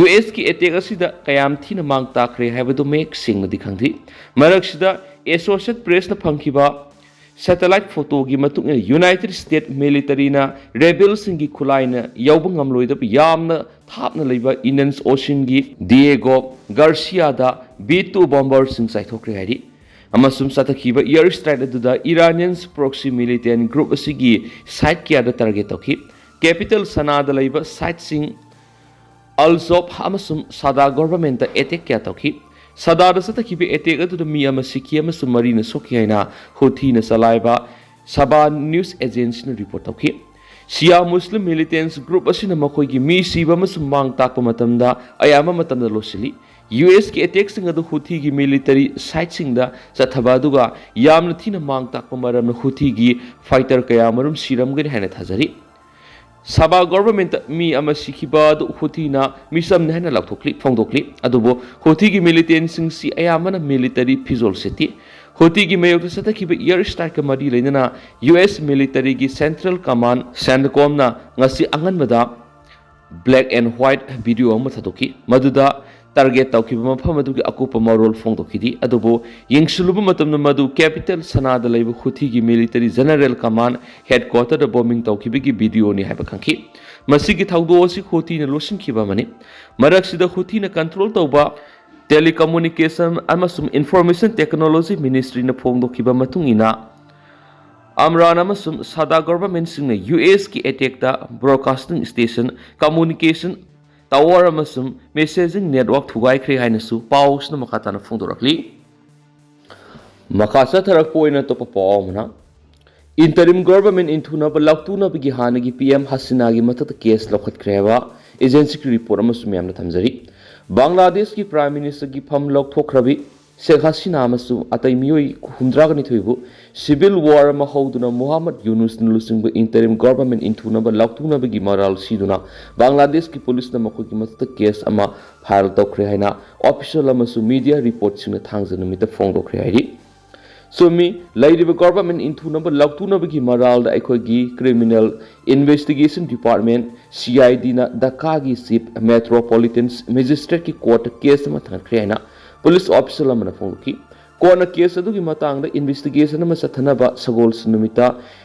US ꯀꯤ attack ꯑꯁꯤꯗ ꯀꯌꯥꯝ ꯊꯤꯅ ꯃꯥꯡ ꯇꯥꯛꯈ꯭ꯔꯦ ꯍꯥꯏꯕꯗꯨ ꯃꯌꯦꯛ ꯁꯦꯡꯅꯗꯤ ꯈꯪꯗ꯭ꯔꯤ꯫ ꯃꯔꯛꯁꯤꯗ Associated Press ꯅ ꯐꯪꯈꯤꯕ satellite photo ꯒꯤ ꯃꯇꯨꯡ ꯏꯟꯅ United States military ꯅ rebel ꯁꯤꯡꯒꯤ ꯈꯨꯠꯂꯥꯏꯅ ꯌꯧꯕ ꯉꯝꯂꯣꯏꯗꯕ ꯌꯥꯝꯅ ꯊꯥꯞꯅ ꯂꯩꯕ Indian Ocean ꯒꯤ Diego Garcia ꯗ B two bomber ꯁꯤꯡ ꯆꯥꯏꯊꯣꯛꯈ꯭ꯔꯦ ꯍꯥꯏꯔꯤ꯫ ꯑꯃꯁꯨꯡ ꯆꯠꯊꯈꯤꯕ air strike ꯑꯗꯨꯗ Iranian proxy militant group ꯑꯁꯤꯒꯤ site ꯀꯌꯥꯗ target ꯇꯧꯈꯤ꯫ Capital ꯁꯅꯥꯗ ꯂꯩꯕ site ꯁꯤꯡ ꯑꯜ ꯖꯣꯕ ꯑꯃꯁꯨꯡ ꯁꯥꯗꯥ government ꯇ attack ꯀꯌꯥ ꯇꯧꯈꯤ꯫ ꯁꯥꯗꯥꯗ ꯆꯠꯊꯈꯤꯕ attack ꯑꯗꯨꯗ ꯃꯤ ꯑꯃ ꯁꯤꯈꯤ ꯑꯃꯁꯨꯡ ꯃꯔꯤꯅ ꯁꯣꯛꯈꯤ ꯍꯥꯏꯅ ꯍꯨꯊꯤꯅ ꯆꯂꯥꯏꯕ ꯁꯕꯥ news agency ꯅ report ꯇꯧꯈꯤ꯫ Shia Muslim militants group ꯑꯁꯤꯅ ꯃꯈꯣꯏꯒꯤ ꯃꯤ ꯁꯤꯕ ꯑꯃꯁꯨꯡ ꯃꯥꯡ ꯇꯥꯛꯄ ꯃꯇꯝꯗ ꯑꯌꯥꯝꯕ ꯃꯇꯝꯗ ꯂꯣꯠꯁꯤꯜꯂꯤ꯫ ꯌꯨ ꯑꯦꯁꯀꯤ ꯑꯦꯇꯦꯛꯁꯤꯡ ꯑꯗꯨ ꯍꯨꯊꯤꯒꯤ ꯃꯤꯂꯤꯇꯔꯤ ꯁꯥꯏꯠꯁꯤꯡꯗ ꯆꯠꯊꯕ ꯑꯗꯨꯒ ꯌꯥꯝꯅ ꯊꯤꯅ ꯃꯥꯡ ꯇꯥꯛꯄ ꯃꯔꯝꯅ ꯍꯨꯊꯤꯒꯤ ꯐꯥꯏꯇꯔ ꯀꯌꯥ ꯃꯔꯨꯝ ꯁꯤꯔꯝꯒꯅꯤ ꯍꯥꯏꯅ ꯊꯥꯖꯔꯤ꯫ ꯁꯕꯥ ꯒꯣꯚꯔꯟꯃꯦꯟꯠꯇ ꯃꯤ ꯑꯃ ꯁꯤꯈꯤꯕ ꯑꯗꯨ ꯍꯨꯊꯤꯅ ꯃꯤꯆꯝꯅꯤ ꯍꯥꯏꯅ ꯂꯥꯎꯊꯣꯛꯂꯤ ꯐꯣꯡꯗꯣꯛꯂꯤ꯫ ꯑꯗꯨꯕꯨ ꯍꯨꯊꯤꯒꯤ ꯃꯤꯂꯤꯇꯦꯟꯁꯤꯡꯁꯤ ꯑꯌꯥꯝꯕꯅ ꯃꯤꯂꯤꯇꯔꯤ ꯐꯤꯖꯣꯜ ꯁꯦꯠꯇꯤ꯫ ꯍꯨꯊꯤꯒꯤ ꯃꯥꯌꯣꯛꯇ ꯆꯠꯊꯈꯤꯕ ꯏꯌꯔ ꯁ꯭ꯇ꯭ꯔꯥꯏꯛꯀ ꯃꯔꯤ ꯂꯩꯅꯅ ꯌꯨ ꯑꯦꯁ ꯃꯤꯂꯤꯇꯔꯤꯒꯤ ꯁꯦꯟꯇ꯭ꯔꯦꯜ ꯀꯃꯥꯟ ꯁꯦꯟꯇꯀꯣꯝꯅ ꯉꯁꯤ ꯑꯉꯟꯕꯗ ꯕ꯭ꯂꯦꯛ ꯑꯦꯟ ꯋꯥꯏꯠ ꯚꯤꯗꯤꯑꯣ ꯑꯃ ꯊꯥꯗꯣꯛꯈꯤ꯫ ꯃꯗꯨꯗ ꯇꯥꯔꯒꯦꯠ ꯇꯧꯈꯤꯕ ꯃꯐꯝ ꯑꯗꯨꯒꯤ ꯑꯀꯨꯞꯄ ꯃꯔꯣꯜ ꯐꯣꯡꯗꯣꯛꯈꯤꯗꯦ꯫ ꯑꯗꯨꯕꯨ ꯌꯦꯡꯁꯤꯜꯂꯨꯕ ꯃꯇꯝꯗ ꯃꯗꯨ ꯀꯦꯄꯤꯇꯦꯜ ꯁꯅꯥꯗ ꯂꯩꯕ ꯍꯨꯊꯤꯒꯤ ꯃꯤꯂꯤꯇꯔꯤ ꯖꯦꯅꯔꯦꯜ ꯀꯃꯥꯟ ꯍꯦꯗꯀ꯭ꯋꯥꯇꯔꯗ ꯕꯣꯝꯕꯤꯡ ꯇꯧꯈꯤꯕꯒꯤ ꯚꯤꯗꯤꯑꯣꯅꯤ ꯍꯥꯏꯕ ꯈꯪꯈꯤ꯫ ꯃꯁꯤꯒꯤ ꯊꯧꯗꯣꯛ ꯑꯁꯤ ꯍꯨꯊꯤꯅ ꯂꯣꯠꯁꯤꯟꯈꯤꯕ ꯑꯃꯅꯤ꯫ ꯃꯔꯛꯁꯤꯗ ꯍꯨꯊꯤꯅ ꯀꯟꯇ꯭ꯔꯣꯜ ꯇꯧꯕ ꯇꯦꯂꯤꯀꯝꯃꯨꯅꯤꯀꯦꯁꯟ ꯑꯃꯁꯨꯡ ꯏꯟꯐꯣꯔꯃꯦꯁꯟ ꯇꯦꯛꯅꯣꯂꯣꯖꯤ ꯃꯤꯅꯤꯁꯇ꯭ꯔꯤꯅ ꯐꯣꯡꯗꯣꯛꯈꯤꯕ ꯃꯇꯨꯡ ꯏꯟꯅ, ꯑꯝꯔꯥꯟ ꯑꯃꯁꯨꯡ ꯁꯥꯗꯥ ꯒꯣꯚꯔꯟꯃꯦꯟꯠꯁꯤꯡꯅ ꯌꯨ ꯑꯦꯁꯀꯤ ꯑꯦꯇꯦꯛꯇ ꯕ꯭ꯔꯣꯗꯀꯥꯁꯇꯤꯡ ꯁ꯭ꯇꯦꯁꯟ, ꯀꯝꯃꯨꯅꯤꯀꯦꯁꯟ ꯇꯥꯋꯔ ꯑꯃꯁꯨꯡ ꯃꯦꯁꯦꯖꯤꯡ ꯅꯦꯠꯋꯥꯔꯛ ꯊꯨꯒꯥꯏꯈ꯭ꯔꯦ ꯍꯥꯏꯅꯁꯨ ꯄꯥꯎꯁꯤꯅ ꯃꯈꯥ ꯇꯥꯅ ꯐꯣꯡꯗꯣꯔꯛꯂꯤ꯫ ꯃꯈꯥ ꯆꯠꯊꯔꯛꯄ ꯑꯣꯏꯅ ꯑꯇꯣꯞꯄ ꯄꯥꯎ ꯑꯃꯅ, ꯏꯟꯇꯔꯤꯝ ꯒꯣꯚꯔꯟꯃꯦꯟꯠ ꯏꯟꯊꯨꯅꯕ ꯂꯥꯎꯊꯣꯛꯅꯕꯒꯤ ꯍꯥꯟꯅꯒꯤ ꯄꯤ ꯑꯦꯝ ꯍꯁꯤꯅꯥꯒꯤ ꯃꯊꯛꯇ ꯀꯦꯁ ꯂꯧꯈꯠꯈ꯭ꯔꯦ ꯍꯥꯏꯕ ꯑꯦꯖꯦꯟꯁꯤꯒꯤ ꯔꯤꯄꯣꯔꯠ ꯑꯃꯁꯨ ꯃꯌꯥꯝꯅ ꯊꯝꯖꯔꯤ꯫ ꯕꯪꯒ꯭ꯂꯥꯗꯦꯁꯀꯤ ꯄ꯭ꯔꯥꯏꯝ ꯃꯤꯅꯤꯁꯇꯔꯒꯤ ꯐꯝ ꯂꯧꯊꯣꯛꯈ꯭ꯔꯕꯤ ꯁꯦꯈ ꯍꯁꯤꯅꯥ ꯑꯃꯁꯨꯡ ꯑꯇꯩ ꯃꯤꯑꯣꯏ ꯍꯨꯝꯗ꯭ꯔꯥꯒ ꯅꯤꯊꯣꯏꯕꯨ ꯁꯤꯚꯤꯜ ꯋꯥꯔ ꯑꯃ ꯍꯧꯗꯨꯅ ꯃꯨꯍꯝꯃꯗ ꯌꯨꯅꯨꯁꯅ ꯂꯨꯆꯤꯡꯕ ꯏꯟꯇꯔꯤꯝ ꯒꯣꯚꯔꯟꯃꯦꯟꯠ ꯏꯟꯊꯨꯅꯕ ꯂꯥꯎꯊꯣꯛꯅꯕꯒꯤ ꯃꯔꯥꯜ ꯁꯤꯗꯨꯅ ꯕꯪꯒ꯭ꯂꯥꯗꯦꯁꯀꯤ ꯄꯨꯂꯤꯁꯅ ꯃꯈꯣꯏꯒꯤ ꯃꯊꯛꯇ ꯀꯦꯁ ꯑꯃ ꯐꯥꯏꯜ ꯇꯧꯈ꯭ꯔꯦ ꯍꯥꯏꯅ ꯑꯣꯐꯤꯁꯤꯌꯦꯜ ꯑꯃꯁꯨꯡ ꯃꯤꯗꯤꯌꯥ ꯔꯤꯄꯣꯔꯠꯁꯤꯡꯅ ꯊꯥꯡꯖ ꯅꯨꯃꯤꯠꯇ ꯐꯣꯡꯗꯣꯛꯈ꯭ꯔꯦ ꯍꯥꯏꯔꯤ꯫ ꯆꯨꯝꯃꯤ, ꯂꯩꯔꯤꯕ ꯒꯣꯚꯔꯟꯃꯦꯟꯠ ꯏꯟꯊꯨꯅꯕ ꯂꯥꯎꯊꯣꯛꯅꯕꯒꯤ ꯃꯔꯥꯜꯗ ꯑꯩꯈꯣꯏꯒꯤ criminal investigation department, C I ꯗꯤꯅ ꯙꯀꯥꯒꯤ ꯆꯤꯐ ꯃꯦꯇ꯭ꯔꯣꯄꯣꯂꯤꯇꯟ ꯃꯦꯖꯤꯁꯇ꯭ꯔꯦꯠꯀꯤ ꯀꯣꯔꯠꯇ ꯀꯦꯁ ꯑꯃ ꯊꯥꯡꯒꯠꯈ꯭ꯔꯦ ꯍꯥꯏꯅ ꯄꯨꯂꯤꯁ ꯑꯣꯐꯤꯁꯤꯌꯦꯜ ꯑꯃꯅ ꯐꯣꯡꯗꯣꯛꯈꯤ꯫ ꯀꯣꯔꯠꯅ ꯀꯦꯁ ꯑꯗꯨꯒꯤ ꯃꯇꯥꯡꯗ ꯏꯟꯚꯦꯁꯇꯤꯒꯦꯁꯟ ꯑꯃ ꯆꯠꯊꯅꯕ ꯁꯒꯣꯜꯁꯦꯟ ꯅꯨꯃꯤꯠꯇ,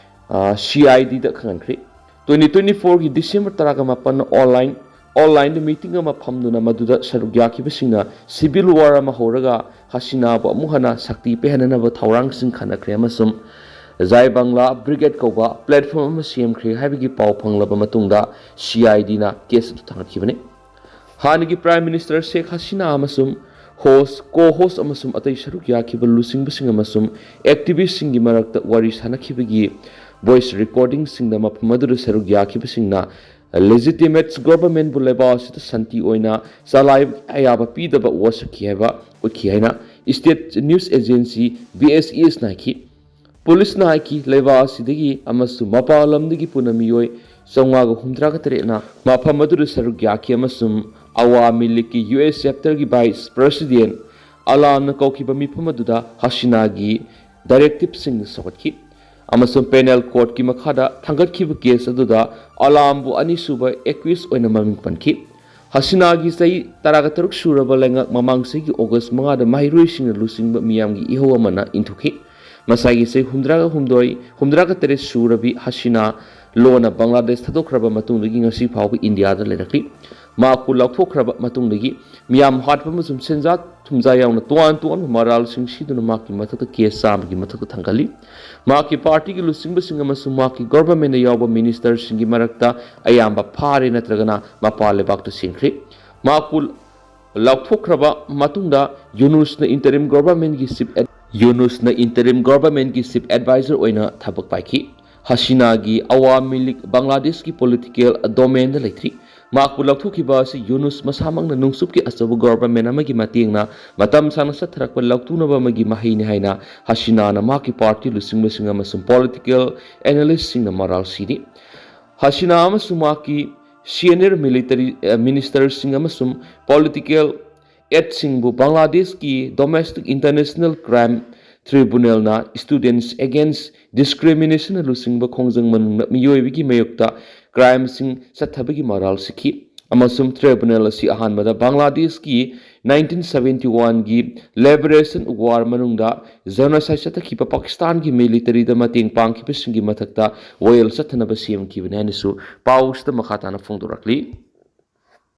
ꯑ, ꯁꯤ ꯑꯥꯏ ꯗꯤꯗ ꯈꯪꯍꯟꯈ꯭ꯔꯤ꯫ ꯇ꯭ꯋꯦꯟꯇꯤ ꯇ꯭ꯋꯦꯟꯇꯤ ꯐꯣꯔꯒꯤ ꯗꯤꯁꯦꯝꯕꯔ ꯇꯔꯥꯒ ꯃꯥꯄꯟ ꯑꯣꯟꯂꯥꯏꯟ, ꯑꯣꯟꯂꯥꯏꯟꯗ ꯃꯤꯇꯤꯡ ꯑꯃ ꯐꯝꯗꯨꯅ ꯃꯗꯨꯗ ꯁꯔꯨꯛ ꯌꯥꯈꯤꯕꯁꯤꯡꯅ ꯁꯤꯚꯤꯜ ꯋꯥꯔ ꯑꯃ ꯍꯧꯔꯒ ꯍꯁꯤꯅꯥꯕꯨ ꯑꯃꯨꯛ ꯍꯟꯅ ꯁꯛꯇꯤ ꯄꯤꯍꯟꯅꯅꯕ ꯊꯧꯔꯥꯡꯁꯤꯡ ꯈꯟꯅꯈ꯭ꯔꯦ ꯑꯃꯁꯨꯡ ꯖꯥꯏ ꯕꯪꯂꯥ ꯕ꯭ꯔꯤꯒꯦꯗ ꯀꯧꯕ ꯄ꯭ꯂꯦꯠꯐꯣꯔꯝ ꯑꯃ ꯁꯦꯝꯈ꯭ꯔꯦ ꯍꯥꯏꯕꯒꯤ ꯄꯥꯎ ꯐꯪꯂꯕ ꯃꯇꯨꯡꯗ ꯁꯤ ꯑꯥꯏ ꯗꯤꯅ ꯀꯦꯁ ꯑꯗꯨ ꯊꯥꯡꯒꯠꯈꯤꯕꯅꯤ꯫ ꯍꯥꯟꯅꯒꯤ ꯄ꯭ꯔꯥꯏꯝ ꯃꯤꯅꯤꯁꯇꯔ ꯁꯦꯈ ꯍꯁꯤꯅꯥ ꯑꯃꯁꯨꯡ ꯍꯣꯁ, ꯀꯣ ꯍꯣꯁ ꯑꯃꯁꯨꯡ ꯑꯇꯩ ꯁꯔꯨꯛ ꯌꯥꯈꯤꯕ ꯂꯨꯆꯤꯡꯕꯁꯤꯡ ꯑꯃꯁꯨꯡ ꯑꯦꯛꯇꯤꯚꯤꯁꯁꯤꯡꯒꯤ ꯃꯔꯛꯇ ꯋꯥꯔꯤ ꯁꯥꯅꯈꯤꯕꯒꯤ ꯚꯣꯏꯁ ꯔꯦꯀꯣꯔꯗꯤꯡꯁꯤꯡꯗ ꯃꯐꯝ ꯑꯗꯨꯗ ꯁꯔꯨꯛ ꯌꯥꯈꯤꯕꯁꯤꯡꯅ, ꯂꯦꯖꯤꯇꯤꯃꯦꯠ ꯒꯣꯚꯔꯟꯃꯦꯟꯕꯨ ꯂꯩꯕꯥꯛ ꯑꯁꯤꯗ ꯁꯥꯟꯇꯤ ꯑꯣꯏꯅ ꯆꯂꯥꯏꯕ ꯑꯌꯥꯕ ꯄꯤꯗꯕ ꯋꯥꯁꯛꯈꯤ ꯍꯥꯏꯕ ꯎꯠꯈꯤ ꯍꯥꯏꯅ state news agency B S E ꯑꯦꯁꯅ ꯍꯥꯏꯈꯤ꯫ ꯄꯨꯂꯤꯁꯅ ꯍꯥꯏꯈꯤ, ꯂꯩꯕꯥꯛ ꯑꯁꯤꯗꯒꯤ ꯑꯃꯁꯨꯡ ꯃꯄꯥꯟ ꯂꯝꯗꯒꯤ ꯄꯨꯟꯅ ꯃꯤꯑꯣꯏ ꯆꯥꯝꯃꯉꯥꯒ ꯍꯨꯝꯗ꯭ꯔꯥꯒ ꯇꯔꯦꯠꯅ ꯃꯐꯝ ꯑꯗꯨꯗ ꯁꯔꯨꯛ ꯌꯥꯈꯤ ꯑꯃꯁꯨꯡ ꯑꯋꯥꯃꯤ ꯂꯤꯒꯀꯤ ꯌꯨ ꯑꯦꯁ ꯆꯦꯞꯇꯔꯒꯤ ꯚꯥꯏꯁ ꯄ꯭ꯔꯦꯁꯤꯗꯦꯟ ꯑꯂꯥꯝꯅ ꯀꯧꯈꯤꯕ ꯃꯤꯐꯝ ꯑꯗꯨꯗ ꯍꯁꯤꯅꯥꯒꯤ ꯗꯥꯏꯔꯦꯛꯇꯤꯞꯁꯤꯡ ꯁꯧꯒꯠꯈꯤ ꯑꯃꯁꯨꯡ ꯄꯦꯅꯦꯜ ꯀꯣꯔꯠꯀꯤ ꯃꯈꯥꯗ ꯊꯥꯡꯒꯠꯈꯤꯕ ꯀꯦꯁ ꯑꯗꯨꯗ ꯑꯂꯥꯝꯕꯨ ꯑꯅꯤꯁꯨꯕ ꯑꯦꯀ꯭ꯌꯨꯁ ꯑꯣꯏꯅ ꯃꯃꯤꯡ ꯄꯟꯈꯤ꯫ ꯍꯁꯤꯅꯥꯒꯤ ꯆꯍꯤ ꯇꯔꯥꯒ ꯇꯔꯨꯛ ꯁꯨꯔꯕ ꯂꯩꯉꯥꯛ ꯃꯃꯥꯡ ꯆꯍꯤꯒꯤ ꯑꯣꯒꯁ ꯃꯉꯥꯗ ꯃꯍꯩꯔꯣꯏꯁꯤꯡꯅ ꯂꯨꯆꯤꯡꯕ ꯃꯤꯌꯥꯝꯒꯤ ꯏꯍꯧ ꯑꯃꯅ ꯏꯟꯊꯣꯛꯈꯤ꯫ ꯃꯁꯥꯒꯤ ꯆꯍꯤ ꯍꯨꯝꯗ꯭ꯔꯥꯒ ꯍꯨꯝꯗꯣꯏ, ꯍꯨꯝꯗ꯭ꯔꯥꯒ ꯇꯔꯦꯠ ꯁꯨꯔꯕꯤ ꯍꯁꯤꯅꯥ ꯂꯣꯟꯅ ꯕꯪꯒ꯭ꯂꯥꯗꯦꯁ ꯊꯥꯗꯣꯛꯈ꯭ꯔꯕ ꯃꯇꯨꯡꯗꯒꯤ ꯉꯁꯤ ꯐꯥꯎꯕ ꯏꯟꯗꯤꯌꯥꯗ ꯂꯩꯔꯛꯂꯤ꯫ ꯃꯍꯥꯛꯄꯨ ꯂꯧꯊꯣꯛꯈ꯭ꯔꯕ ꯃꯇꯨꯡꯗꯒꯤ ꯃꯤꯌꯥꯝ ꯍꯥꯠꯄ ꯑꯃꯁꯨꯡ ꯁꯦꯟꯖꯥ ꯊꯨꯝꯖꯥ ꯌꯥꯎꯅ ꯇꯣꯉꯥꯟ ꯇꯣꯉꯥꯟꯕ ꯃꯔꯥꯜꯁꯤꯡ ꯁꯤꯗꯨꯅ ꯃꯍꯥꯛꯀꯤ ꯃꯊꯛꯇ ꯀꯦꯁ ꯆꯥꯝꯃꯒꯤ ꯃꯊꯛꯇ ꯊꯥꯡꯒꯠꯂꯤ꯫ ꯃꯍꯥꯛꯀꯤ ꯄꯥꯔꯇꯤꯒꯤ ꯂꯨꯆꯤꯡꯕꯁꯤꯡ ꯑꯃꯁꯨꯡ ꯃꯍꯥꯛꯀꯤ ꯒꯣꯚꯔꯟꯃꯦꯟꯗ ꯌꯥꯎꯕ ꯃꯤꯅꯤꯁꯇꯔꯁꯤꯡꯒꯤ ꯃꯔꯛꯇ ꯑꯌꯥꯝꯕ ꯐꯥꯔꯦ ꯅꯠꯇ꯭ꯔꯒꯅ ꯃꯄꯥꯟ ꯂꯩꯕꯥꯛꯇ ꯆꯦꯟꯈ꯭ꯔꯦ꯫ ꯃꯍꯥꯛꯄꯨ ꯂꯧꯊꯣꯛꯈ꯭ꯔꯕ ꯃꯇꯨꯡꯗ ꯌꯨꯅꯨꯁꯅ ꯏꯟꯇꯔꯤꯝ ꯒꯣꯚꯔꯟꯃꯦꯟꯒꯤ ꯆꯤꯐ ꯑꯦꯗ-, ꯌꯨꯅꯨꯁꯅ ꯏꯟꯇꯔꯤꯝ ꯒꯣꯚꯔꯟꯃꯦꯟꯒꯤ ꯆꯤꯐ ꯑꯦꯗꯚꯥꯏꯖꯔ ꯑꯣꯏꯅ ꯊꯕꯛ ꯄꯥꯏꯈꯤ꯫ ꯍꯁꯤꯅꯥꯒꯤ ꯑꯋꯥꯃꯤ ꯂꯤꯒ ꯕꯪꯒ꯭ꯂꯥꯗꯦꯁꯀꯤ ꯄꯣꯂꯤꯇꯤꯀꯦꯜ ꯗꯣꯃꯦꯟꯗ ꯂꯩꯇ꯭ꯔꯤ꯫ ꯃꯍꯥꯛꯄꯨ ꯂꯧꯊꯣꯛꯈꯤꯕ ꯑꯁꯤ ꯌꯨꯅꯨꯁ ꯃꯁꯥꯃꯛꯅ ꯅꯨꯡꯆꯨꯞꯀꯤ ꯑꯆꯧꯕ ꯒꯣꯚꯔꯟꯃꯦꯟ ꯑꯃꯒꯤ ꯃꯇꯦꯡꯅ ꯃꯇꯝ ꯁꯥꯡꯅ ꯆꯠꯊꯔꯛꯄ ꯂꯧꯇꯨꯅꯕ ꯑꯃꯒꯤ ꯃꯍꯩꯅꯤ ꯍꯥꯏꯅ ꯍꯁꯤꯅꯥꯅ ꯃꯍꯥꯛꯀꯤ ꯄꯥꯔꯇꯤ ꯂꯨꯆꯤꯡꯕꯁꯤꯡ ꯑꯃꯁꯨꯡ ꯄꯣꯂꯤꯇꯤꯀꯦꯜ ꯑꯦꯅꯥꯂꯤꯁꯁꯤꯡꯅ ꯃꯔꯥꯜ ꯁꯤꯔꯤ꯫ ꯍꯁꯤꯅꯥ ꯑꯃꯁꯨꯡ ꯃꯍꯥꯛꯀꯤ ꯁꯤꯅꯤꯌꯔ ꯃꯤꯂꯤꯇꯔꯤ, ꯑ, ꯃꯤꯅꯤꯁꯇꯔꯁꯤꯡ ꯑꯃꯁꯨꯡ ꯄꯣꯂꯤꯇꯤꯀꯦꯜ ꯑꯦꯗꯁꯤꯡꯕꯨ ꯕꯪꯒ꯭ꯂꯥꯗꯦꯁꯀꯤ ꯗꯣꯃꯦꯁꯇꯤꯛ ꯏꯟꯇꯔꯅꯦꯁꯅꯦꯜ ꯀ꯭ꯔꯥꯏꯝ ꯇ꯭ꯔꯤꯕꯨꯅꯦꯜꯅ ꯁ꯭ꯇꯨꯗꯦꯟꯠꯁ ꯑꯦꯒꯦꯟꯁ ꯗꯤꯁꯀ꯭ꯔꯤꯃꯤꯅꯦꯁꯟꯅ ꯂꯨꯆꯤꯡꯕ ꯈꯣꯡꯖꯪ ꯃꯅꯨꯡꯗ ꯃꯤꯑꯣꯏꯕꯒꯤ ꯃꯥꯌꯣꯛꯇ ꯀ꯭ꯔꯥꯏꯝꯁꯤꯡ ꯆꯠꯊꯕꯒꯤ ꯃꯔꯥꯜ ꯁꯤꯈꯤ꯫ ꯑꯃꯁꯨꯡ ꯇ꯭ꯔꯤꯕꯨꯅꯦꯜ ꯑꯁꯤ ꯑꯍꯥꯟꯕꯗ ꯕꯪꯒ꯭ꯂꯥꯗꯦꯁꯀꯤ ꯅꯥꯏꯟꯇꯤꯟ ꯁꯚꯦꯟꯇꯤ ꯋꯥꯟꯒꯤ ꯂꯤꯕꯔꯦꯁꯟ ꯋꯥꯔ ꯃꯅꯨꯡꯗ ꯖꯦꯅꯣꯁꯥꯏꯗ ꯆꯠꯊꯈꯤꯕ ꯄꯥꯀꯤꯁꯇꯥꯟꯒꯤ ꯃꯤꯂꯤꯇꯔꯤꯗ ꯃꯇꯦꯡ ꯄꯥꯡꯈꯤꯕꯁꯤꯡꯒꯤ ꯃꯊꯛꯇ ꯋꯥꯌꯦꯜ ꯆꯠꯊꯅꯕ ꯁꯦꯝꯈꯤꯕꯅꯤ ꯍꯥꯏꯅꯁꯨ ꯄꯥꯎꯁꯤꯗ ꯃꯈꯥ ꯇꯥꯅ ꯐꯣꯡꯗꯣꯔꯛꯂꯤ꯫